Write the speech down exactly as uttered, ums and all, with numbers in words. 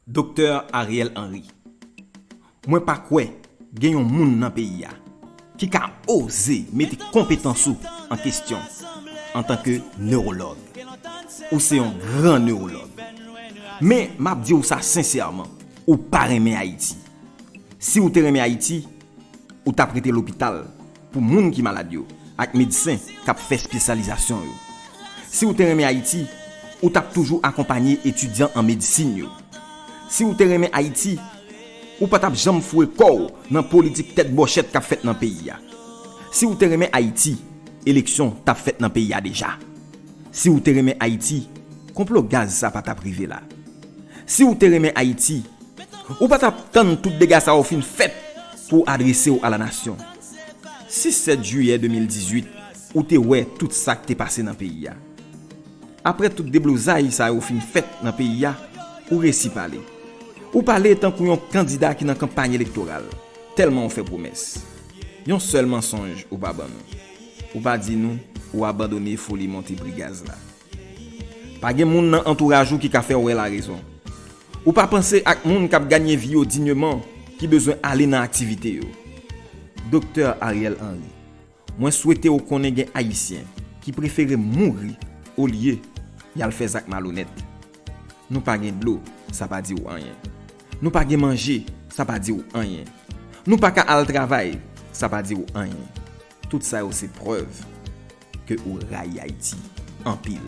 Doktè Ariel Henry, mwen pa kwè gen yon moun nan peyi a ki ka oze mete konpetans ou an kesyon antanke newològ. Ou se yon gran newològ. Men m ap di w sa sensèman, ou pa renmen Ayiti. Si w te renmen Ayiti, ou t ap rete lopital pou moun ki malad yo ak medsen k ap fè espesyalizasyon yo. Si w te renmen Ayiti, ou t ap toujou akonpanye etidyan an medsin yo. Si w te renmen Ayiti, ou pa t ap janm foure kò w nan politik tèt bòchèt k ap fèt nan peyi a. Si w te renmen Ayiti, eleksyon t ap fèt nan peyi a deja. Si w te renmen Ayiti, konplo gaz sa pa t ap rive la. Si w te renmen Ayiti, ou pa t ap tann tout dega sa yo fin fèt pou w adrese w a lanasyon. Sis sèt jiyè de mil dizuit, ou te wè tout sa k te pase nan peyi a. Apre tout deblozay sa yo fin fèt nan peyi a, ou resi pale. Ou pale tankou yon kandida ki nan kanpay elektoral, tèlman w fè pwomès. Yon sèl mansonj ou pa ban nou. Ou pa di nou ou abandone foli monte pri gaz la. Pa gen moun nan antouraj ou ki ka fè w wè larezon. Ou pa panse ak moun k ap ganye vi yo dinyeman, ki bezwen ale nan aktivite yo. Doktè Ariel Henry, mwen swete w konnen gen Ayisyen ki prefere mouri olye y al fè zak malonèt. Nou pa gen dlo, sa pa di w anyen. Nou pa gen manje, sa pa di w anyen. Nou pa ka al travay, sa pa di w anyen. Tout sa yo se prèv ke ou rayi Ayiti anpil.